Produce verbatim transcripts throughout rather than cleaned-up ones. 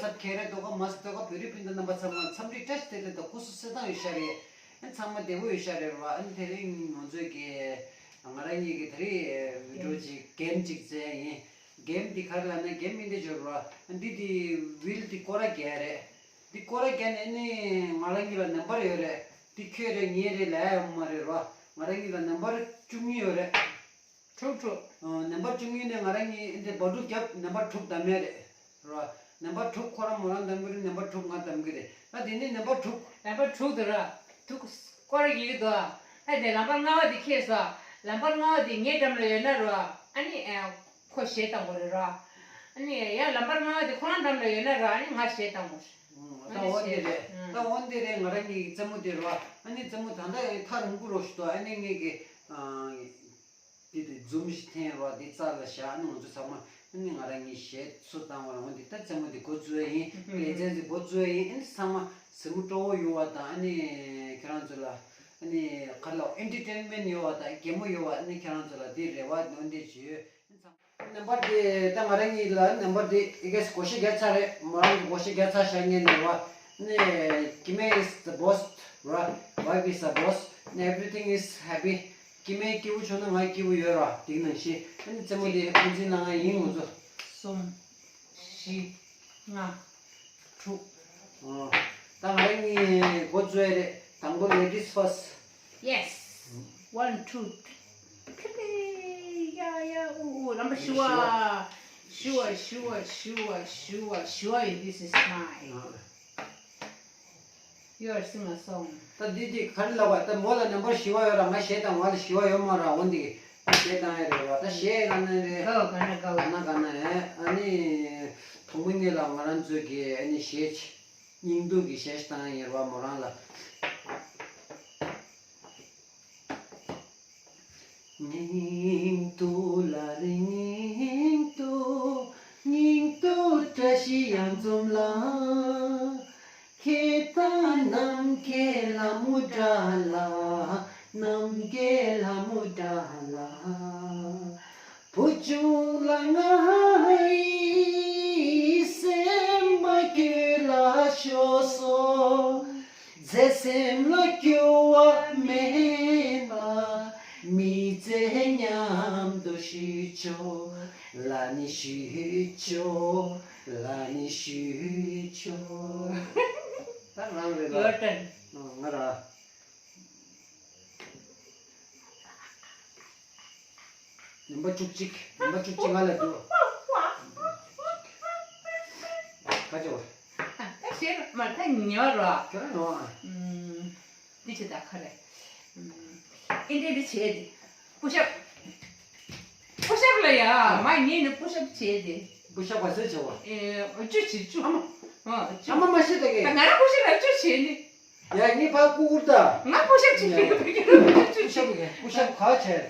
ཚབ་ཁྱེད་རེ་དོ་ག་མ་སི་དོ་ག་བོད་རིགས་སྤུན་ཟླ་རྣམ་པ་ཚང་མ་འཚམས་འདྲི་བཀྲ་ཤིས་བདེ་ལེགས་དང་སྐུ་གཟུགས་གསལ་ཐང་ཡོད་ཤག་རེད། ཨ་ཚང་མ་བདེ་པོ་ཡོད་ཤག་རེད་རོ། ཨ་ནི་དེ་རིང་ང་ཚོས་ཀྱི་ང་རང་ཉིད་ཀྱི་དེ་རིང་བི་ཌི་ཡོ་ཅིག་གེམ་ཅིག་རྩེ་ཡིན། གེམ་འདི་ག་རེ་ལབ་ན་གེམ་མིན་འདི་བརྗོད་རོ། ཨ་འདི་འདི་ཝིལ་འདི་སྐོར་ར་རྒྱག་རེད། འདི་སྐོར་ར་རྒྱག་ནས་ཨ་ནི་ང་རང་ཉིད་ལ་ནམ་བར་ཡོད་རེད། འདི་ཁྱོད་རེད་ངའི་རེད་ལབ་ཡ་ཡོད་མ་རེད་རོ། ང་རང་ཉིད་ལ་ནམ་བར་བཅུ་གཉིས་ཡོད་རེད། དྲུག་དྲུག་ཨ་ནམ་བར་བཅུ་གཉིས་ནས་ང་རང་གཉིས་འདི་བར་དྲུག་བརྒྱབ་ནམ་བར་དྲུག་བདམས་ཡ་རེད། རོ། ནམ་བར་དྲུག་ཁོ་རང་མོ་རང་བདམས་གི་རེད། ནམ་བར་དྲུག་ང་བདམས་གི་རེད། ད་དེ་ནས་ནམ་བར་དྲུག་ལམ་བར་དྲུག་དུ་ར། དྲུག་སྐོར་ཡི་གི་འདུག་ཨ་དེ་ལམ་བར་ལྔ་བ་དེ་ཁེལ་སོང་། ལམ་བར་ལྔ་བ་དེ་ངའི་འགྲམ་ལ་ཡོད་ན་རོ། ཨ་ནི་ཨ་ཁོ་གཞས་བཏང་དགོས་རེད་རོ། ཨ་ནི་ཡང་ལམ་བར་ལྔ་བ་དེ་ཁོ་རང་འགྲམ་ལ་ཡོད་ན་རོ། ཨ་ནི་ང་གཞས་བཏང་དགོས་རེད། ད་འོ་འདི་རེད། ད་འོ་འདི་རེད། ང་རང་གཉིས་ཀྱི་རྩེད་མོ་དེ་རོ། ཨ་ནི་རྩེད་མོ་ད་ལྟ་ཐག་རིང་པོ་རོ་ཞིག་འདུག་ཨ་ནི་ངེད་ཀྱི་ཨ། དེ་དེ་འཛུམ་ཞིག་འཐེན་རོགས། འདི་རྩ་ལ་བཞག་ཨ་ནི་ང་ཚོ་ཚང་མ་ཨ་ནི་ང་རང་གཉིས་གཞས་ཚུར་བཏང་བ་ལ་འོ་འདི་ལྟར་རྩེད་མོ་འདི་འགོ་བཙུགས་ཡ་ཡིན། ལེ་ཚན་འདི་འགོ་བཙུགས་ཡ་ཡིན། ཨ་ནི་ཚང་མ་གཟིགས་མོ་སྤྲོ་བོ་ཡོང་བ་དང་ཨ་ནི་ཁྱེད་རང་ཚོ་ལ་ཨ་ནི་ག་ལ་ཨེན་ཊར་ཊེན་མེན་ཊི་ཡོང་བ་དང་གད་མོ་ཡོང་བ་ཨ་ནི་ཁྱེད་རང་ཚོ་ལ་འདི་རེ་བ་འོ་འདི་ཞུ། ཨ་ནི་ཚང་མ། ནམ་བར་དེ་ད་ང་རང་གཉིས་ལ་ནམ་བར་དེ་ཨི་གེས་བགོ་བཤའ་བརྒྱབ་ཚར་རེད། མོ་རང་གིས་བགོ་བཤའ་བརྒྱབ་ཚར་ཤག་ངས་ནས་བ། ནས་Kime is the boss ར། Wife is the boss and everything is happy. Kime སྐྱིད་པོ་བྱུང་ན་ང་སྐྱིད་པོ་ཡོད་ར། དེ་ནང་བཞིན་ཨ་ནི་རྩེད་མོ་དེ་དབུ་འཛིན་གནང་ཡ་ཡིན་ང་ཚོ། གསུམ། བཞི། ལྔ། དྲུག་ཨོ། ད་ང་རང་གཉིས་འགོ་བཙུགས་ཡ་རེད། དང་པོ་ladies first. Yes. One, two, three. Yeah, yeah. Ooh, ooh. Number ཞི་བ། ཞི་བ། ཞི་བ། This is mine. You are sing a song. ད་འདི་འདི་ག་རེ་ལབ་པ། ད་མོ་ལ་ནམ་བར་ཞི་བ་ཡོད་ར། ང་གཞས་དང་ང་ལ་ཞི་བ་ཡོད་མ་ར། འོ་འདི་གཞས་དང་ཡ་རེད་བ། ད་གཞས་ག་ན་རེད། ག་ན་ག་ན་ག་ན་ཨ་ནི་དང་པོ་ཉིད་ལ་ང་རང་ཚོས་ཀྱི་ཨ་ནི་གཞས་ཆེ། སྙིང་སྡུག་གི་ཞལ་བཏང་ཡེར་བ་མོ་རང་ལ། སྙིང་སྡུག་ལ་རེ་སྙིང་སྡུག་སྙིང་སྡུག་བཀྲ་ཤིས་གཡང་འཛོམས་ལ། ཁྱེད་དང་ནམ་མཁའི་ལྷ་མོ་འདྲ་ལ། ནམ་མཁའི་ལྷ་མོ་འདྲ་ལ། བུ་ཆུང་ལ་ང་ཡི་སེམས་པ་སྐྱོ་ལ་ཤོར་སོང་། བརྩེ་སེམས་ལ་སྐྱོ་བ་མེད་ན། མི་ཚེ་མཉམ་དུ་ཞུས་ཆོག་ལ་ནི་ཞུས་ཆོག་ལ་ནི་ཞུས་ཆོག་ད་རང་རེད་ལ། Your turn. ང་ར། ནམ་པ་བཅུ་གཅིག་ནམ་པ་བཅུ་གཅིག་ང་ལ་འདུག་ཁ་ཆེ་བ། ད་ཤེར་མ་ད་ཉོ་རོ། ཁྱོད་རང་ཡོང་ཨ། འདི་ཆེ་ད་ཁ་རེ། ཨིན་འདྲེ་འདི་བྱས་ཏེ། པུ་ཤབ། པུ་ཤབ་ལ་ཡ། མ་ངེད་ནི་པུ་ཤབ་བྱས་ཏེ། པུ་ཤབ་ག་ཚོད་བྱས་བ། ཨེ་བཅུ་བྱས་བཅུ། ཨ་མ། ཨ་བཅུ། ཨ་མ་མ་ཤེས་ད་གས། ད་ང་རང་པུ་ཤབ་ལ་བཅུ་བྱས་ནི། ཡ་ངའི་ཕ་ཀུ་ཀུར་ད། ང་པུ་ཤབ་བྱས་ནི། པུ་ཤབ་གས་པུ་ཤབ་ག་བྱས།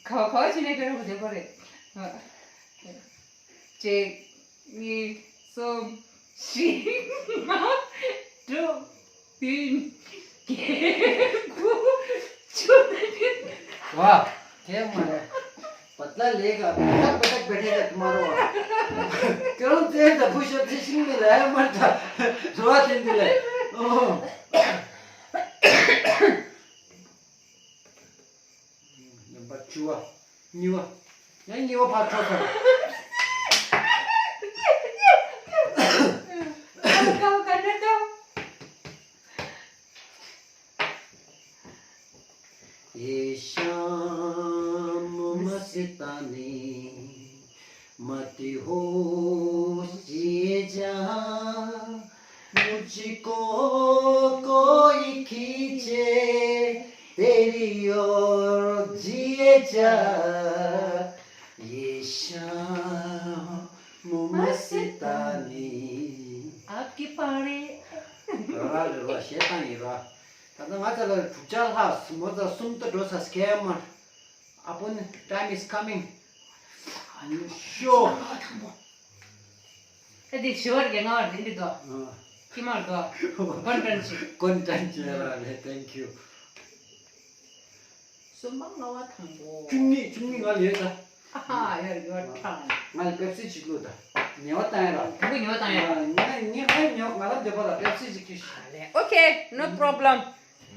ག་བ་ག་བ་བྱས་ནས་ཁྱོད་རང་ག་བྱས་པ་རེད། གཅིག་གཉིས། གསུམ། བཞི། ལྔ། དྲུག་བདུན། བརྒྱད། དགུ། བཅུ། བ། དེ་མ་རེད། བ་ད་ལས་ཀ་བ་ད་བ་ད་བེ་ཏེ་ཀ་མ་རོ། ཀྱོ་ཙེ་ད་བུ་ཤོ་ཚེ་ཤིང་མི་ལ་ཡ་མ་ད་རོ་བ་དེ་འདི་ལས། ཨོ། ནམ་པ་བཅུ་བ། གཉིས་པ། ཡང་གཉིས་པ་ཕར་འཕྲོ་སོང་། ཀའོ་ཀའོ་ཀ་འདྲ་ཀའོ། ཡེ་ཤམ་མུ་མ་སི་ཏ་ནི། མ་ཏི་ཧོ་ཇི་ཇ། མུ་ཇི་ཀོ་ཀོ་ཡི་ཁི་ཅེ། དེ་རི་ཡོར་ཇི་ཇ། ཡེ་ཤམ་མུ་མ་སི་ཏ་ནི། ཨབ་ཀི་པ་རེ། ར་ར་རེད་ར་ཞེ་སྡང་ཡིན་ར། ད་ལྟ་ང་ཚོ་ལ་དྲུག་ཆ་ལྷག་མོ་ཚ་གསུམ་དུ་འགྲོ་ས་སྐྱེལ་མ། ཨ་ཕོ་ནི། Time is coming. Sure. ཨ་དེ་ཞི་བར་རྒྱ་ང་བར་དེ་འདི་དོ། ཀི་མར་དོ། ཀོན་ཏན་ཆི། ཀོན་ཏན་ཆི་ར་ལེ། Thank you. སོ་མ་ང་བ་དང་པོ། བཅུ་གཉིས་བཅུ་གཉིས་ང་ལ་ཡོད་ད། ཨ་ཧ་ཡར་ཡོད་ཐང་། ང་ལ་པེབ་སི་གཅིག་བླུགས་ད། ཉེ་བ་བཏང་ཡ་ར། དང་པོ་ཉེ་བ་བཏང་ཡ། ང་ངས་ངས་ཉོ། ང་ལ་འདོད་པ་ལ་པེབ་སི་ཅིག་ཁྱེར་ཤོག་ཨ་ལས། Okay, no problem.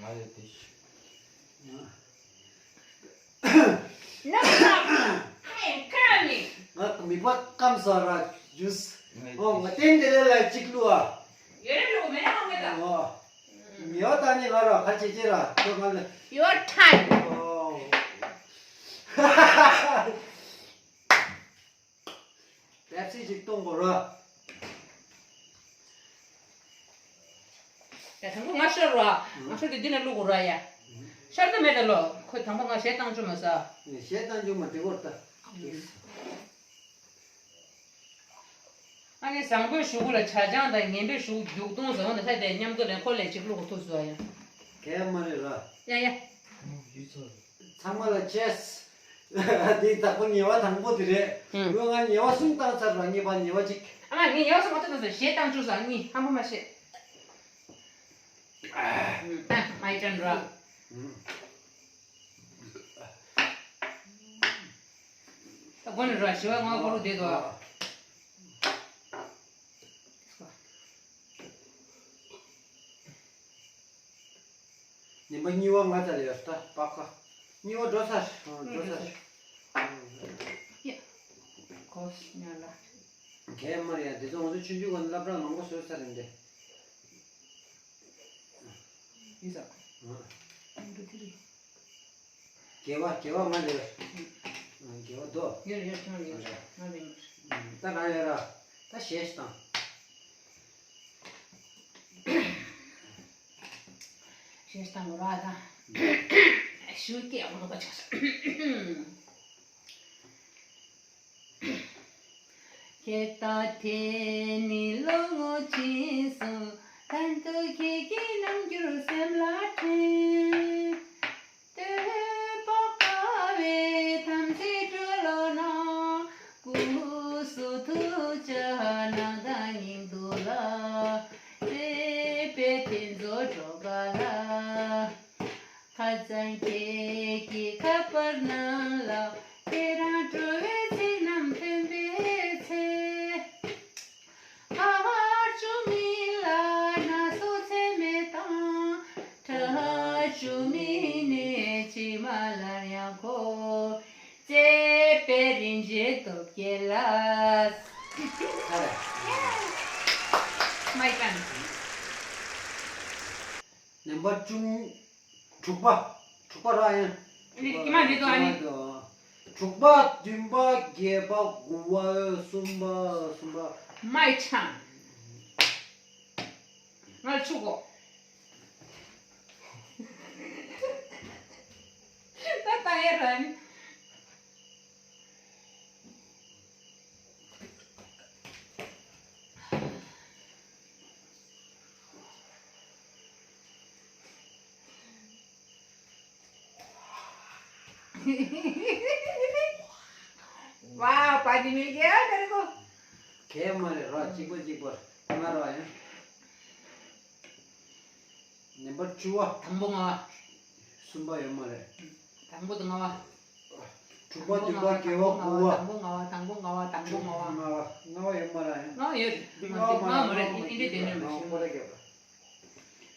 ང་ཡོད་དེ། No problem. I am coming. ང་མིད་པ་སྐམ་ས་ར་ཇུས། ཨོ་ང་ཏན་ཏན་ལ་ལ་གཅིག་བླུག་ཨ། ཡོད་རེད་བླུག་མེད་ན་མ་ངེས་ད། ཨོ། ཉེ་བ་བཏང་ནི་ང་ར་ཁ་ཆེ་ཆེ་ར་ཁྱོད་ང་ལ། Your time. ཨོ། པེབ་སི་ཅིག་གཏོང་དགོས་ར། ཡ་དང་པོ་ང་ཤོར་ར། ང་ཤོར་དེ་འདི་ནས་བླུག་དགོས་ར་ཡ། ཤར་ད་མེད་ད་ལོ། ཁོས་དང་པོ་ང་གཞས་བཏང་བཅུག་མ་ཟ། གཞས་བཏང་བཅུག་མ་དེ་བོར་ད། ཨ་ནི་བཟང་པོའི་གཞུག་གུ་ལ་བྱ་ཆང་དང་ངན་པའི་གཞུག་གུ་རྒྱུག་སྟོང་ཟེར་བ་ནི་ལྷ་དེ་མཉམ་དུ་ལེན་ཁོ་ལས་ཅིག་བླུག་དགོས་ཐུག་ཟ་ཡ། གས་མ་རེད་ར། ཡ་ཡ། ཚང་མ་ལ་ཅེས། འདི་བདག་པོ་ཉེ་བ་དང་པོ་དེ་རེད། ཨུ། ང་ཉེ་བ་གསུམ་བཏང་ཚར་བ། ངེས་པ་ཉེ་བ་གཅིག་ཨ་མ་ངས་ཉེ་བ་གསུམ་མ་བཏང་ཚར། གཞས་བཏང་བཅུག་ཟ། གཉིས་ཧམ་པ་མ་བཤད། ཨ། མའི་ཊརན་ར། ཨུ། ད་དགོན་ནས་ར་ཞི་བ་ངང་པོ་རུ་བསྡད་དོ། ཉིན་པ་གཉིས་པ་ང་ཚར་ཡོད་ད་པ་ཁ། གཉིས་པ་འགྲོ་ཚར། ཨ། འགྲོ་ཚར། ཡ། གོ་ཉ་ལ། གས་མ་རེད་ཡ། འདི་ཚོ་ང་ཚོ་ཆུང་ཆུང་སྒང་ནས་སློབ་གྲྭ་མང་པོ་བཟོས་ཚར་རེད་འདི། ཡིན་ས། ཨ། འགྲོ་དེ་རེད། དགེ་བ་དགེ་བ་མ་ལེ། ཨ། དགེ་བ་དོ། ཡོད་རེད་ཡོད་རེད། ང་ལེན་མ་རེད། ད་རང་ཡོད་ར། ད་གཞས་ཤིག་དང་། གཞས་ཤིག་དང་ངོ་ར་ད། ཞུ་སྐད་མང་པོ་ཆགས་སོང་། ཁྱེད་ལྟ་དེ་ནི་ལོ་ངོ་ཕྱིན་སོང་། ད་དུང་ཁྱེད་ཀྱི་རྣམ་འགྱུར་སེམས་ལ་དྲན། བསྟོད་པ་དཀའ་བའི་དམ་ཚིག་སྤྲོ་ལོ་ན། སྐུ་གསུང་ཐུགས་ཀྱི་ནང་དང་སྙིང་སྡུག་ལ། སྤྲད་པའི་དེ་ཚོ་སྤྲོ་དགའ་ལ། ཁ་སང་ཁྱེད་ཀྱི་ཁ་པར་ནང་ལ། ཁྱེད་རང་སྤྲོ་བའི་ཚིག་རྣམས་ཐོན་པའི་ཚེ། ཁ་བར་ཆུ་མིག་ལ་ན་སོ་ཚད་མེད་དང་། ཁྲ་ཆུ་མིག་ནས་མཆི་མ་སླར་ཡང་འཁོར། བརྩེ་བའི་རིན་ཆེན་སྟོབས་རྒྱལ་ལགས། མའི་ཀན། ནམ་བར་བཅུ། དྲུག་པ། དྲུག་པ་ར་ཡིན། འདི་ཀྱི་མ་འདི་དོ་ཨ་ནི། དྲུག་པ། བདུན་པ། བརྒྱད་པ། དགུ་པ། གསུམ་པ། གསུམ་པ། མའི་ཀན། ང་ལ་ཆུ་གོ། ད་ད་ཡ་ར་ནི། Wow, party में गया मेरे को। གས་མ་རེད་ར། གཅིག་པ་གཅིག་པ་ང་ར་ཡིན། ནམ་བར་བཅུ་པ། དང་པོ་ལྔ་པ། གསུམ་པ་ཡོད་མ་རེད། དང་པོ་དང་ལྔ་པ། དྲུག་པ། བདུན་པ། བརྒྱད་པ། དགུ་པ། དང་པོ་ལྔ་པ། དང་པོ་ལྔ་པ། དང་པོ་ལྔ་པ། ལྔ་པ། ལྔ་པ་ཡོད་མ་རེད། ལྔ་པ་ཡོད་རེད། འདི་ལྔ་པ་མ་རེད། ལྔ་པ་མ་རེད། འདི་འདི་འདི་འདྲ་མ་ཞིག་ལྔ་པ་རེད།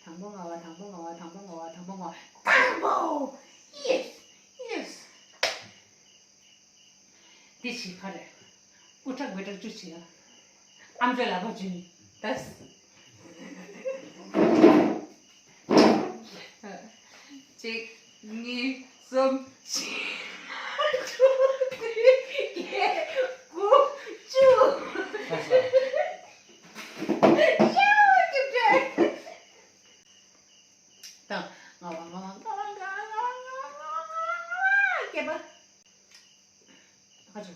དང་པོ་ལྔ་པ། དང་པོ་ལྔ་པ། དང་པོ་ལྔ་པ། དང་པོ་ལྔ་པ། དང་པོ། Yes, yes. འདི་བྱེད་ཁ་རེད། ཨུ་ཁྲག་བེ་ཁྲག་བཅུ་བྱེད་ཨ། ཨམ་ཅོག་ལག་པ་བཅུ་ནི་ད། གཅིག་གཉིས། གསུམ། བཞི། ལྔ། དྲུག་དྲུག་བརྒྱད། དགུ། བཅུ། ཡ། ཀིབ་ཀྲེ། དང་། ལྔ་པ། ལྔ་པ། ལྔ་པ། ལྔ་པ། ལྔ་པ། བརྒྱད་པ། ཁ་ཆུ།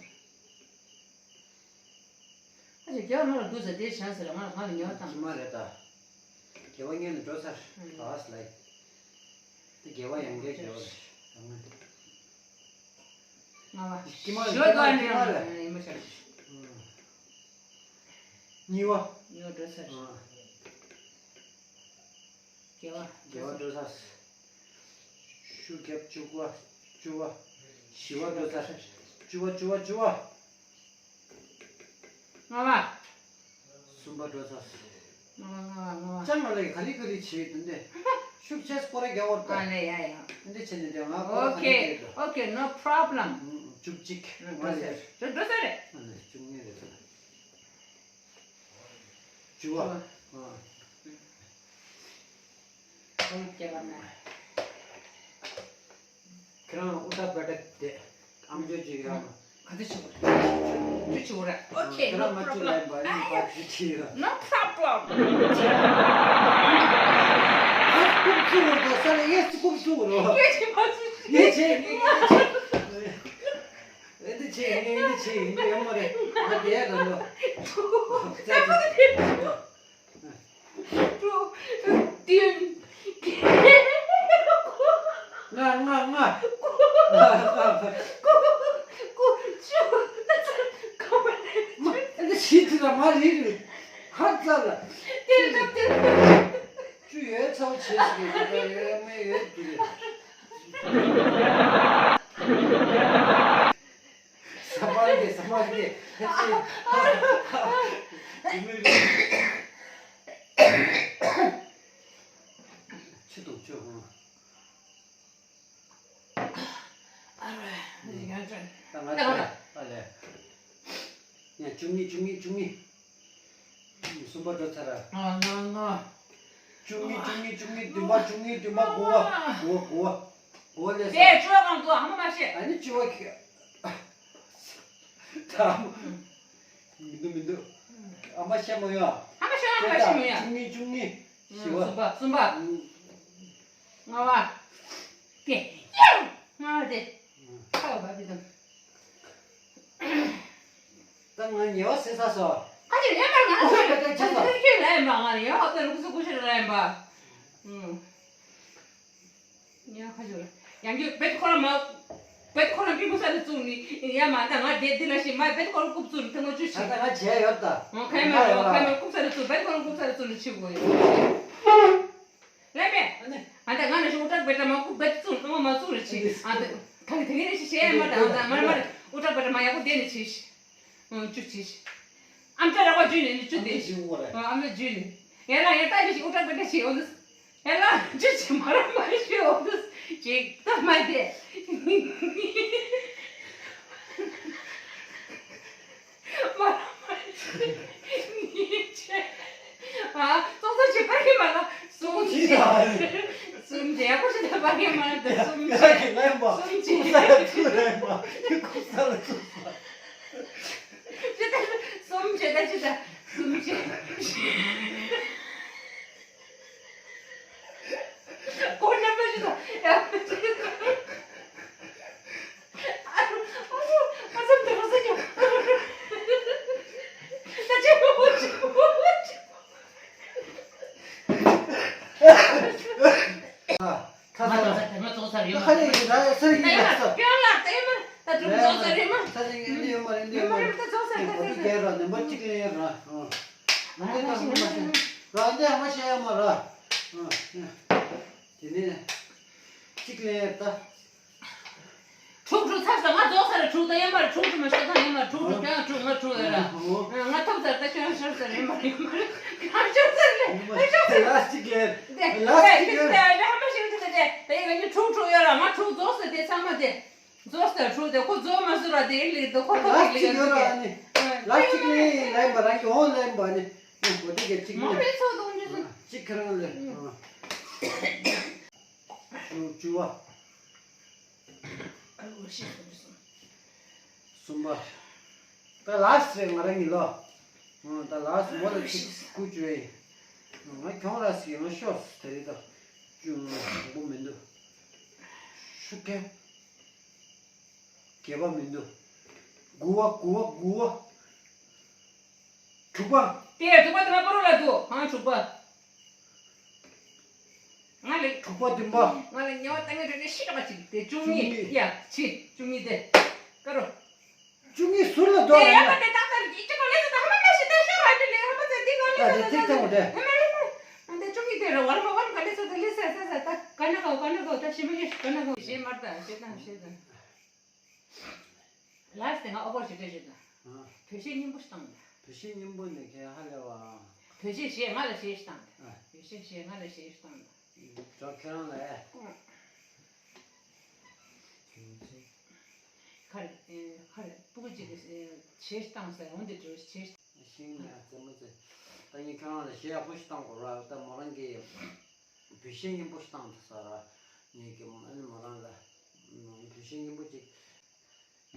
ཨ་ཅེ། རྒྱལ་བ་ང་ལ་འདུག་ཟེར་དེ་བྱས་ཟེར་ང་ང་ལ་ཉེ་བ་བཏང་། ཕྱི་མ་རེད་ད། རྒྱལ་བ་སྔོན་ནས་འགྲོ་ཚར། ཨ་ལས། དེ་རྒྱལ་བ་ཡང་བསྐྱར་རྒྱལ་བ་རེད། ལྔ་པ། ཕྱི་མ་རེད། ཞོ་ཕྱི་མ་རེད། ཕྱི་མ་རེད། ཡིན་པ་ཆགས། གཉིས་པ། གཉིས་པ་འགྲོ་ཚར། ཨ། བརྒྱད་པ། བརྒྱད་པ་འགྲོ་ཚར། ཤུ་རྒྱབ། བཅུ་པ། བཅུ་པ། བཞི་པ་འགྲོ་ཚར། བཅུ་པ། བཅུ་པ། བཅུ་པ། ལྔ་པ། གསུམ་པ་འགྲོ་ཚར། ལྔ་པ་ལྔ་པ་ལྔ་པ། ལྕང་མ་ལ་ག་ལི་ག་ལི་བྱེད་དུ་འདི། ཤུགས་ཆེ་སྐོར་ར་རྒྱག་བར་ད། ཨ་ལེ་ཡ་ཡ། འདི་བྱེད་ནས་འདི་ང་སྐོར་ག་ལི་རྒྱག་དུ། Okay, okay, no problem. བཅུ་གཅིག་ང་ལས། འགྲོ་ས་རེད། ཨ་ལེ་བཅུ་གཉིས་རེད། བཅུ་པ། ཨ། ཁྱེད་རང་ཨུ་ཏྲ་པྲ་ཏ་དེ་ཨམ་ཅོག་ཅིག་ཡོད་མ། ག་ཚོད་ཆེ་བོ་རེད། ཆུ་ཆེ་བོ་རེད། Okay, no problem. ཁྱེད་རང་ང་ཆུ་ལེན་པ་ཡིན་པ་ཆུ་ཆེ་ར། No problem. ཨ་ཀུབ་ཆུ་བོ་རེད་ས་ལ་ཡེ་སི་ཀུབ་ཆུ་བོ་རེད། ཡེ་ཆེ་མ་ཆུ་ཆེ། ཡེ་ཆེ་ཡེ་ཆེ། ཨེ་འདི་ཆེ་ཡིན་འདི་ཆེ་ཡིན་འདི་ཡོད་མ་རེད། ང་དེ་ཡ་ག་འདྲ། ཀྲུ། ཏིན། ལྔ་ལྔ་ལྔ། ཀུ། ཀུ། ཀུ། ཅུ། ད་ཚར། ཀ་བ་ལེ། མ། ཨ་ནི་ཤི་དུ་ལ་མ་རི་རི། ཧ་ཙ་ལ། ཏེ་ད་ཏེ་ད། ཅུ་ཡོད་ཚ་བོ་བྱེད་ཟེར་གི་ད་ཡོད་མེད་ཡོད་དུ་རེད། ས་པར་གི་ས་པར་གི་ཧེ་ཙི། ཆུ་དང་ཆུ་ཧང་། ཨ་རོ། ཡང་ཅན། ད་ང་ད་ང་ད་ད་ལེ། ཡང་བཅུ་གཉིས་བཅུ་གཉིས་བཅུ་གཉིས། གསུམ་པ་འགྲོ་ཚར་ར། ང་ང་ང་། བཅུ་གཉིས་བཅུ་གཉིས་བཅུ་གཉིས། བདུན་པ་བཅུ་གཉིས། བདུན་པ་དགུ་པ། དགུ་པ་དགུ་པ། དགུ་པ་ལས་དེ་ས། བཅུ་པ་གང་འདུག་ཨ་མ་མ་བཤད། ཨ་ནི་བཅུ་པ་ཁྱེད། ད་མི་འདུག་མི་འདུག་ཨ་མ་བཤད་མ་ཡོང་། ཨ་མ་བཤད་ཨ་མ་བཤད་མ་ཡོང་། བཅུ་གཉིས་བཅུ་གཉིས། བཞི་པ། གསུམ་པ་གསུམ་པ། ལྔ་པ། དེ། ལྔ་པ་དེ། ཁ་བ་བབ་དེ་དང་། ད་ང་ཉེ་བ་ཟེར་ས་སོ། ཁ་ཅིག་ལས་མར་ང་ལ་ཁ་ཅིག་ཁྱོད་ལས་མར་ང་ལ་ཡང་ཧོབ་ཏེ་ལུགས་སུ་ཀུ་ཤ་ལས་མར། ཨུམ། ཉེ་བ་ཁ་ཅིག་ལ་ཡང་རྒྱུ་བེད་ཁོ་ར་མ། བེད་ཁོ་ར་པི་ཀུ་ས་ལ་བཙུགས་ནི་ཡ་མ་ད་ང་བསྡད་འདི་ལ་ཞིག་མ་བེད་ཁོ་ར་རྐུབ་བཙུགས་ནི་ཐེངས་མ་བཅུ་ད་ཞིག་ད་ང་བྱས་ཡོད་ད། ང་ཁ་ཡ་མ་རེད། ང་ཁ་ཡ་མ་རེད། རྐུབ་ས་ལ་བཙུགས་བེད་ཁོ་ར་རྐུབ་ས་ལ་བཙུགས་ནི་ཆི་དགོས་ཡོད། ལས་མེད། ཨ་ནི། ཨ་ད་ང་ནི་ཞིག་ཨུ་ཏྲ་བེ་ཏྲ་མ་རྐུབ་བེད་བཙུགས་ཨ་མ་མ་བཙུགས་རེ་ཆི། ཨ་ད་ད་གི་དེ་གི་རེ་ཞིག་བྱས་ཡ་མ་ད་ཨ་ད་མ་རེད་མ་རེད། ཨུ་ཏྲ་བེ་ཏྲ་མ་ཡག་པོ་བསྡད་ནི་ཆི་ཞིག་ཨང་། བཅུ་གཅིག་ཨམ་ཅོག་ར་བ་བརྒྱུད་ནས་ནི་བཅུ་དེ། ཨམ་ཅོག་བརྒྱུད་པ་རེད། ཨང་། ཨམ་ཅོག་བརྒྱུད་ནས། ཡ་ལ་ཡ་ལྟ་ཞིག་ཨུ་ཏྲ་བེ་ཏྲ་ཞིག་ཨོ་དུ། ཡ་ལ་བཅུ་གཅིག་མ་ར་མ་ཞིག་ཨོ་དུ། ཅིག་ད་མ་དེ། མ་ར་མ་ཞིག་གཉིས་བྱས། ཨ། ཙོག་ཙོག་བྱེད་པ་ཡིན་མ་ལ། གསུམ་བྱེད། གསུམ་བྱེད། ཡག་པོ་བྱེད་པ་ཡིན་མ་ལ། གསུམ་བྱེད། གསུམ་བྱེད། ཁུག་ས་ལ་ཚུགས་པ། ཁུག་ས་ལ་ཚུགས་པ། ཅི་ལྟར་གསུམ་བྱེད་ད་ཅི་ལྟར་གསུམ་བྱེད། ཁོ་རྣམ་པ་ཅི་ལྟར་ཡག་པོ་བྱེད། ཨ་རོ་ཨ་རོ་ཨ་ཙམ་དུ་རོ་ས་ཀྱང་ད་ཅི་མོ་ཅི་མོ་ཅི། ཁ་ཁ་ཁ་ཁ་ལས་ཡིན་ད་ས་རིག་ཡིན་ད་ས། ཀྱང་ལ་ཏེ་མ་ད་དུང་རྫོགས་ས་རེད་མ། ས་རིག་ཡིན་འདི་ཡོད་མ་རེད་འདི་ཡོད་མ་རེད། ད་རྫོགས་ས་རེད། ད་རྫོགས་ས་རེད། ནམ་པར་གཅིག་ལེན་ཡོད་ར། ཨ་ནི་ད་ཧ་མ་ཤེས་ར་འདི་ཧ་མ་ཤེས་ཡོད་མ་ར། དེ་ནས་གཅིག་ལེན་ཡོད་ད། དྲུག་དྲུག་ཚར་ས་ང་རྫོགས་ས་རེད། དྲུག་ད་ཡོད་མ་རེད། དྲུག་དྲུག་མ་ཤོར་ད་ཡོད་མ་རེད། དྲུག་དྲུག་ཀྱང་དྲུག་ང་དྲུག་ཡོད་ར། ང་ཐོབ་ཚར་ད་ཁྱོད་ཤོར་ས་རེད་མ་རེད་མ་རེད། ང་ཤོར་ས་རེད། ང་ཤོར་ས་རེད། ལ་སི་ཊིག་ལེན་ཡོད། ལ་སི་ཊིག་ལེན་ཡོད། ད་ཡོད་ད་ཧ་མ་ཤེས་ད་དེ་ད་ཡོད་ང་དྲུག་དྲུག་ཡོད་ར། ང་དྲུག་རྫོགས་ས་དེ་ཚང་མ་དེ། རྫོགས་ས་དྲུག་དེ་ཁོ་རྫོགས་མ་སོང་ར་དེ་ལི་དེ་ཁོ་ཐོབ་ལ་སི་ཊིག་ཡོད་ར། ཨ་ནི་ལ་སི་ཊིག་ལེན་ལེན་པ་རང་གི་འོང་ལེན་པ་ནི་གོ་དེ་ག་གཅིག་མ་ནི་རེད་ཚོགས་དུང་ཅི་སོང་གཅིག་ཁ་རང་ལེན། བཅུ་བཅུ་བ། གསུམ་པ། ད་ལ་སི་ཊིག་ང་རང་གི་ལོ། ད་ལ་སི་མོ་ལ་གཅིག་ཀུ་བཅུ་ཡིན། ང་གྱོང་ར་སི་ང་ཤོས་དེ་རེད་ད། བཅུ་ང་དང་པོ་མི་འདུག་ཤུགས་རྐྱེན། བརྒྱད་པ་མི་འདུག་དགུ་བ་དགུ་བ་དགུ་བ། དྲུག་པ། དེ་དྲུག་པ་དེ་ང་པོ་རོ་ལ་འདུག་ཨང་དྲུག་པ། ང་ལ། དྲུག་པ་བདུན་པ། ང་ལ་ཉེ་བ་ལྟ་ངན་འདྲ་འདྲ་ཤི་གྲབས་པ་ཅིག་དེ་བཅུ་གཉིས། བཅུ་གཉིས། ཡ་ཕྱི་བཅུ་གཉིས་དེ། ཀ་རོ། བཅུ་གཉིས་ཟུར་ལ་འདུག་དེ་ཡ་མ་དེ་ཏག་ཏག་ཅིག་ཅིག་ག་ལེ་ས་ད་ཧ་མ་མ་ཤི་ད་ཤོར་བ་ཅི་ལེ་ཧ་མ་ཚེ་འདི་ག་ལེ་ས་ད་ད་ད་ད་ཧ་མ་རེད་མ་རེད་མ། ད་བཅུ་གཉིས་དེ་ར་བར་མ་བར་མ་ག་ལེ་ས་ད་ལེ་ས་ས་ས་ད་ག་ན་ག་ག་ན་ག་ད་ཤི་མ་ཤི་ག་ན་ག་ཤི་མར་ད་ཤི་ད་ཤི་ད། ལ་སི་དེ་ང་ཨོ་བར་ཞིག་རེད་ཞིག་དང་། བོད་གཞས་སྙན་པོ་ཞིག་བཏང་ཡོད། བོད་གཞས་སྙན་པོ་ནི་ཁྱེད་ཧ་ལས་པ། བོད་གཞས་གཞས་ང་ལ་གཞས་ཤིག་བཏང་། ཨ། བོད་གཞས་གཞས་ང་ལ་གཞས་ཤིག་བཏང་། ད་ཁྱེད་རང་ལ་ཨེ། ཨ། ག་རེ། ཨེ། ག་རེ། སྤུ་གུ་གཅིག་གིས་ཨེ། གཞས་ཤིག་བཏང་ཟེར། འོན་ཏེ་འགྲོ་གཞས་ཤིག་ཤིང་ནས་རྩེད་མོ་རྩེ། ད་ངས་ཁྱེད་རང་ལ་གཞས་ཡག་པོ་ཞིག་བཏང་དགོས་ར། ད་མོ་རང་གིས་བོད་གཞས་སྙན་པོ་ཞིག་བཏང་འདུག་ས་ར། ངས་ཀྱི་ཨ་ནི་མོ་རང་ལ་བོད་གཞས་སྙན་པོ་ཅིག་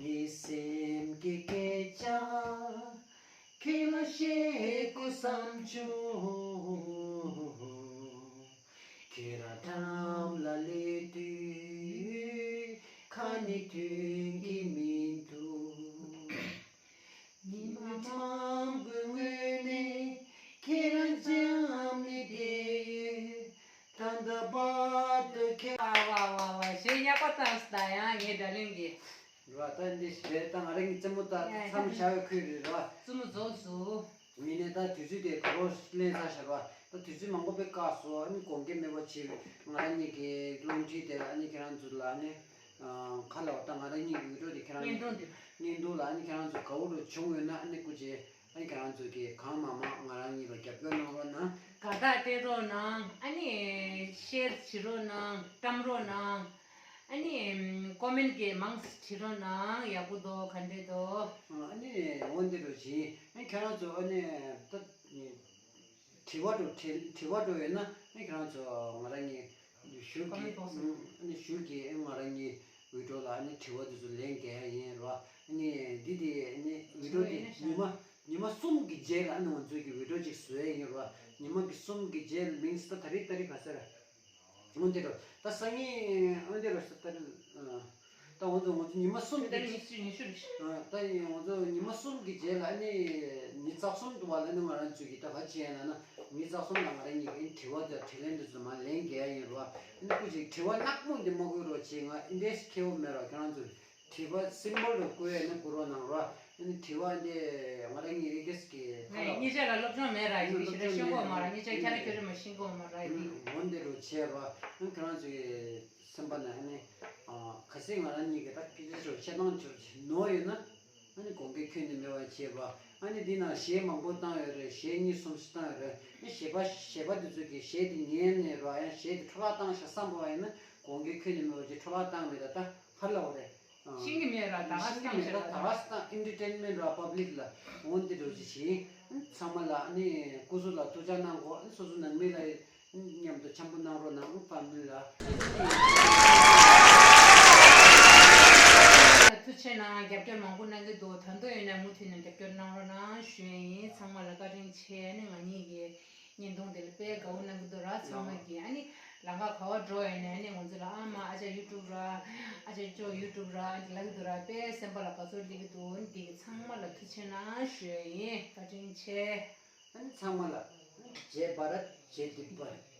ངའི་སེམས་ཀྱི་སྐད་ཆ་ཁྱེད་ལ་བཤད་དགོས་བསམ་བྱུང་། ཁྱེད་རང་འགྲམ་ལ་སླེབས་དུས་ཁ་ནས་ཐོན་གྱི་མི་འདུག་ཉི་མ་མང་པོའི་སྔོན་ནས་ཁྱེད་རང་འགྲམ་ནས་བསྡད་ཡོད། ད་ལྟ་བར་དུ་ཁྱེད། ཝ་ཝ་ཝ་ཝ། གཞས་ཡག་པོ་བཏང་སོང་། ད་ཡང་ངའི་སྒྲ་གླེང་གི་རེད་བ། ད་འདི་རེད། ད་ང་རང་གི་རྩེད་མོ་ད་ཡ་མཚམས་བཞག་པའི་ཁུལ་རེད་རེད་བ། རྩེད་མོ་རྫོགས་སོང་། ཡིན་ནའི་ད་དུས་ཚོད་དེ་ག་རོ་ལེན་ཚར་ཤག་རེད་བ། ད་དུས་ཚོད་མང་པོ་དཔེ་བཀག་སོང་། ཨ་ནི་དགོངས་འགལ་མེད་པ་བྱས། ང་རང་གཉིས་ཀྱི་སློབ་ཁྲིད་དེ་ཨ་ནི་ཁྱེད་རང་ཚོ་ལ་ཨ་ནི་ག་ལ་བ། ད་ང་རང་གཉིས་ཀྱི་འུད་སྒྲོག་དེ་ཁྱེད་རང་བརྙན་ཐུང་དེ། བརྙན་ཐུང་ལ་ཨ་ནི་ཁྱེད་རང་ཚོ་དགའ་བོ་རུ་བྱུང་ཡོད་ན་ཨ་ནི་སྐུ་མཁྱེན། ཨ་ནི་ཁྱེད་རང་ཚོ་གིས་གང་མང་མང་ང་རང་གཉིས་ལ་རྒྱབ་སྐྱོར་གནང་རོགས་གནང་། དགའ་རྟགས་སྤྲད་རོགས་གནང་། ཨ་ནི་ཤེར་བྱེད་རོགས་གནང་། བཀྲམ་རོགས་གནང་། ཨ་ནི་ཀོ་མེན་གྱི་མང་བྲིས་རོགས་གནང་། ཡག་པོ་འདུག་ག་འདྲས་འདུག་ཨ་ནི་འོ་འདི་རུ་བྱིན། ཨ་ནི་ཁྱེད་རང་ཚོ་ཨ་ནི་ད་དྲི་བ་འགྲོ་དྲི་དྲི་བ་འགྲོ་ཡོད་ན་ཨ་ནི་ཁྱེད་རང་ཚོ་ང་རང་གཉིས་ཞུ་གི་ཨ་ནི་ཞུ་གི་ཨ་ནི་ང་རང་གཉིས་འུད་སྒྲོག་ལ་ཨ་ནི་དྲི་བ་དེ་ཚོ་ལན་རྒྱག་ཡ་ཡིན་རོ། ཨ་ནི་འདི་དེ་ཨ་ནི་འུད་སྒྲོག་དེ་ཉི་མ་ཉི་མ་གསུམ་གྱི་རྗེས་ལ་ཨ་ནི་ང་ཚོས་ཀྱི་འུད་སྒྲོག་ཅིག་བཟོ་ཡ་ཡིན་རོ། ཉི་མ་གི་གསུམ་གྱི་རྗེས་ལ་མིང་སི་ད་རིག་ད་རིག་ག་ཟེར། འོན་ཏེ་རོ། ད་སང་ཉིན་འོན་ཏེ་རོ་ད་རིག་ད་ང་ཚོ་ང་ཚོ་ཉི་མ་གསུམ་གྱི་ད་རིག་ཉི་ཤུ་ཉི་ཤུ་རེད། ད་ང་ཚོ་ཉི་མ་གསུམ་གྱི་རྗེས་ལ་ཨ་ནི་ཉི་ཤུ་རྩ་གསུམ་དུ་བ་ལ་ནི་ང་རང་ཚོས་ཀྱི་ད་ག་བྱས་ཡིན་ལ་ན་ཉི་ཤུ་རྩ་གསུམ་ལ་ང་རང་གཉིས་ཀྱི་དྲི་བ་དང་དྲིས་ལན་འདི་ཚོ་མ་ལན་རྒྱག་ཡ་ཡིན་རོ། ཨ་ནི་སྐུ་ཅིག་དྲི་བ་ནག་མོ་འདི་མ་དགོས་རོ་བྱས། ང་ཨིན་ཌེ་སི་ཁེ་བོ་མེད་རོ། ཁྱེད་རང་ཚོ་དྲི་བ་སིམ་པལ་རུ་བཀོད་ཡ་ནི་བཀོད་རོགས་གནང་རོ། ཨ་ནི་དྲི་བ་འདི་ང་རང་གཉིས་ཨི་གེ་སི་གི་ཁ་ལ་གཉིས་ཆ་ལ་སློབ་སྦྱོང་མེད་ར། ཡིན་ཞེ་དྲག་ཤེས་གོ་མ་ར། གཉིས་ཆ་ཁྱ་ར་ཁྱོད་རེ་མ་ཤེས་གོ་མ་ར། ཡིན་འོ་འདི་རུ་བྱས་རོ། ཨ་ནི་ཁྱེད་རང་ཚོའི་སེམས་པ་ན་ཨ་ནི་ག་སྲིད་ང་རང་གཉིས་ཀྱི་ད་སྐད་ཆ་ཞོ་བཤད་སྟངས་ཆོ་ནོར་ཡོད་ན་ཨ་ནི་དགོངས་འགལ་ཁྱོན་ནས་མེད་པ་བྱས་རོ། ཨ་ནི་འདི་ན་གཞས་མང་པོ་བཏང་ཡོད་རེད། གཞས་གཉིས་གསུམ་ཞིག་བཏང་ཡོད་རེད། ཨ་ནི་གཞས་པ་གཞས་པ་འདི་ཚོ་གིས་གཞས་འདི་ཉན་ནས་རོ། ཡང་གཞས་འདི་འཕྲོ་བརླག་བཏང་ཤག་བསམ་པ་ཡིན་ན་དགོངས་འགལ་ཁྱོན་ནས་མེད་པ་བྱས། འཕྲོ་བརླག་བཏང་མེད། ད་ད་ཧ་ལ་བ་རེད། ཤེས་ཀྱི་མེད་ར། ད་ག་ཤེས་ཀྱི་མེད། ད་ད་ག་ས་ཨེན་ཊར་ཊེན་མེན་ཊ་ར་པབ་ལིག་ལ་འོ་འདི་འགྲོ་ཅི་ཞིག་ཚང་མ་ལ་ནི་སྐུ་གཟུགས་ལ་ཐུགས་ཅག་གནང་གོ། སོ་སོ་ནང་མི་ལ་མཉམ་དུ་འཆམ་པོ་གནང་རོགས་གནང་། ཕ་མི་ལ་ཐུགས་ཆེ་གནང་། རྒྱབ་སྐྱོར་མང་པོ་གནང་གི་འདུག་ད་དུང་ཡོད་ན་མུ་མཐུད་ནས་རྒྱབ་སྐྱོར་གནང་རོགས་གནང་ཞུ་ཡ་ཡིན། ཚང་མ་ལ་བཀའ་དྲིན་ཆེ། ནི་ང་གཉིས་ཀྱི་བརྙན་ཐུང་དེ་ལ་དཔེ་དགའ་བོ་གནང་གི་འདུག་ར། ཚང་མ་གིས་ཨ་ནི་ལམ་ཁ་ག་བ་འགྲོ་ཡོད་ནས་ཨ་ནི་ང་ཚོ་ལ་ཨ་མ་ཨ་ཅག་ཡུ་ཊུབ་ར། ཨ་ཅག་ཅོ་ཡུ་ཊུབ་ར། ཨ་ནི་ལབ་ཀྱི་འདུག་ར། དཔེ་སེམས་པ་ལ་དགའ་ཚོར་སླེབས་ཀྱི་འདུག་ཨ་ནི་དེ་གི་ཚང་མ་ལ་ཐུགས་ཆེ་གནང་ཞུ་ཡ་ཡིན། བཀའ་དྲིན་ཆེ། ཨ་ནི་ཚང་མ་ལ་ཇེ་བྷ་རཏ་ཇེ་དིལ་བར།